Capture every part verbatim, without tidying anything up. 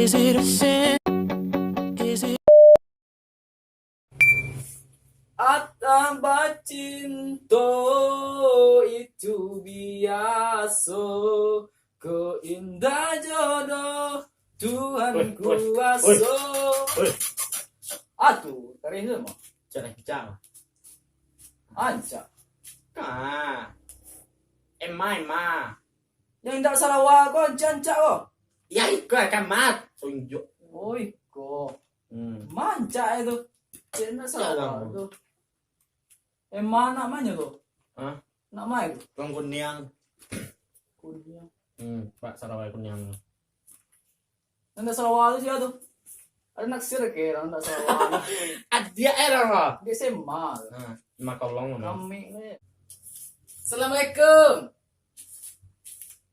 Is it a sin? Is it? Atah bacinto itu biaso, ko indak jodoh Tuhan kuaso. Woi, woi, woi. Ah, tu, tarih tu mah. Cak kencang. Ancak. Ah. Emma, Emma. Yang indak sarawa ko ancak-ancak ko. Ya, iko kan mat. Tunjuk. Oh, iko. Hmm. Mancak itu. Cek indak sarawa tu. Emang nak mana tu? Hah? Nak main tu? Tukang kuniang. Kuniang. Hmm, Pak Sarawai kuniang. Nanda Sarawak tu sia tu. Ada naksir ke orang nanda Sarawak? Adiak eh, Rama. Di S M A. Nah, lima kolong ni. Kami ni. Assalamualaikum.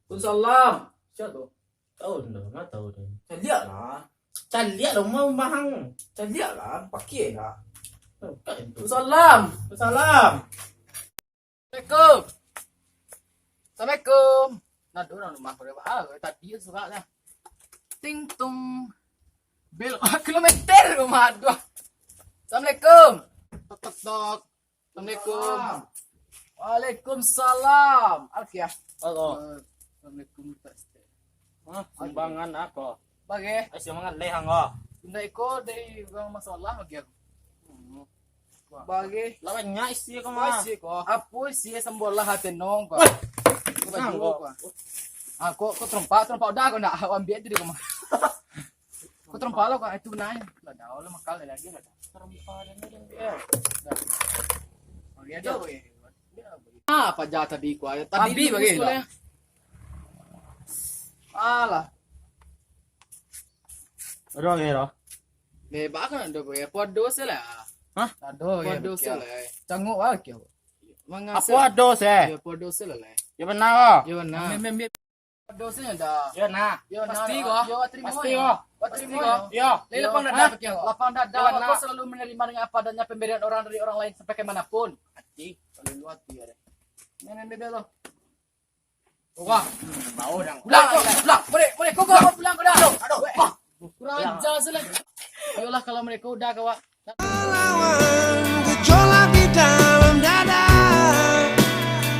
Waalaikumsalam. Sia tu? Tahu ndak? Nggak tahu deh. Caliak lah. Caliak lah, mau mahang. Caliak lah, pakai lah. Buka itu. Waalaikumsalam. Waalaikumsalam. Assalamualaikum. Assalamualaikum. Nah, ada orang rumah aku lewat. Ah, tadi tu surat dah. Ting tung. Belok kilometer rumah, aduh. Assalamualaikum. Tok, tok, tok. Assalamualaikum. Waalaikumsalam. Alfiah. Halo. Eh, assalamualaikum, Ustaz. Hah, sumbangan apa? Bagai. Eh, sumbangan leh, anggo. Indak iko dari urang masalah bagi aku. Hmm. Bagai. Lah banyak isi ko mah. Isi ko. Apo isi sambolah hati nong ko. Wah. Ko baju ko. Ah, ko, ko terompak, terompak udah ko ndak. Awak ambiak tu di rumah. Ko terompak lo ko, itu benar. Lah dah, lah makal lagi lah dah. Terompak dan lagi ambiak. Dah. Bagi aja, bagi. Ah, paja tadi ko ayo. Tadi habis bagi lah. Alah. Ado lagi dah. Bebas kan ado, boy. Apo ado se lah? Hah? Ado, apo ado se lah? Cangok lah kau. Mangasa. Apo ado se? Ya, apo ado se lah, lah. Ya benar. Ya benar. Mem, mem, mem. Ado se dah. Ya nah. Ya nah. Pasti ko. Ya, terima. Pasti ko. Terima. Ya. Lapang dada. Lapang dada. Aku selalu menerima dengan apa adanya pemberian orang dari orang lain sampai ke mana pun. Hati. Selalu hati ada. Mem, mem, bebas lo. Wah, bau dang. Pulang, kau, pulang. Boleh, boleh. Kau, kau, kau pulang, kau dah. Aduh, aduh. Wah, kurang ajar se lah. Ayolah, kalau mereka udah, kawak. Lawan gejolak di dalam dada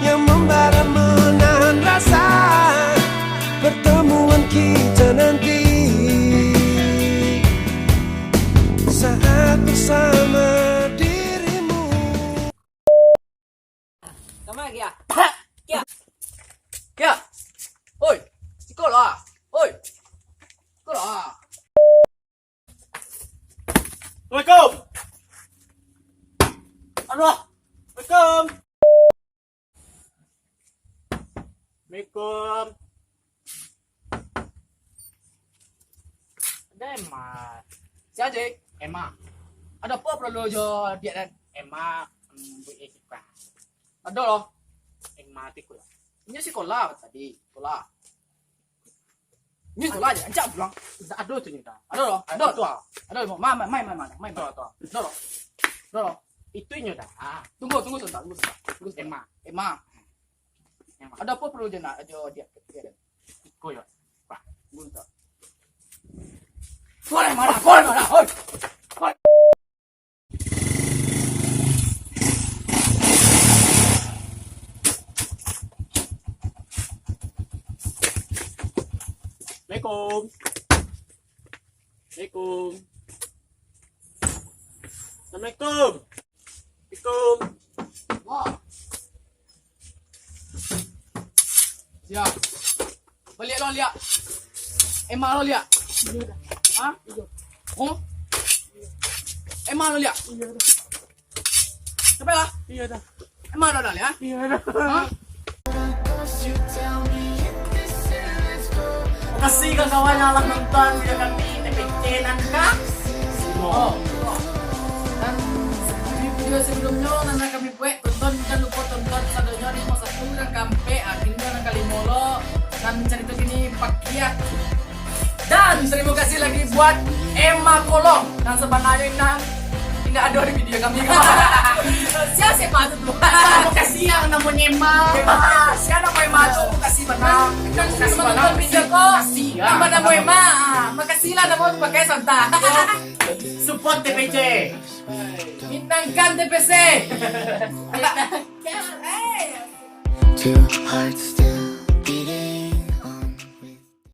yang membara menahan rasa pertemuan kita nanti saat bersama dirimu. Sama lagi ya? Kia. Kia. Oi. Sikolah. Oi. Sikolah. Assalamualaikum. Aduh. Assalamualaikum. Assalamualaikum. Ada Emma. Sia, Jik? Emma. Ada apa perlu jo dia dan? Emma, mm, buat eh, suka. Ada lo. Emma tiku lah. Ini sikolah tadi, sikolah. Ini sikolah aja, ancak pulang. Ndak ada tu nyo dah. Ada lo, ada tu. Ada lo, main, main, main, main, main. Tu, tu. Ada lo. Ada lo. Itu nyo dah. Tunggu, tunggu sebentar, tunggu sebentar. Tunggu sebentar. Emma. Emma. Emma. Ada apa perlu je nak, aja dia, dia. Iko yo. Wah, tunggu sebentar. Boleh marah, boleh marah, oi. Oi. Assalamualaikum. Assalamualaikum. Assalamualaikum. Assalamualaikum. Wah. Siap. Baliak lo, Liak. Emma lo, Liak. Iyo dah. Ha? Iyo. Oh? Emma lo, Liak. Iyo dah. Sampai lah. Iyo dah. Emma lo dah, Liak. Iyo dah. Ha? Makasih kawan-kawan yang lah nonton video kami, T P C nan ka. Oh. Dan di video sebelumnya, nan kami buek, tonton, jangan lupa tonton sadonyo di nomor satu dan kampek, akhirnya nan kalimo lo, dan carito kini pakiah. Dan terima kasih lagi buat Emma Kolong, yang sebenarnya indak, indak ada di video kami. Siapa, siapa tu? Terima kasih yang namanya Emma. Emma, siapa nama Emma tu? Terima kasih benar. Dan terima kasih nonton video ko. Terima kasih, ya. Nama-nama Emma. Ah, makasih lah, nama pakai Santa. Support T P C. Minangkan T P C. Two hearts still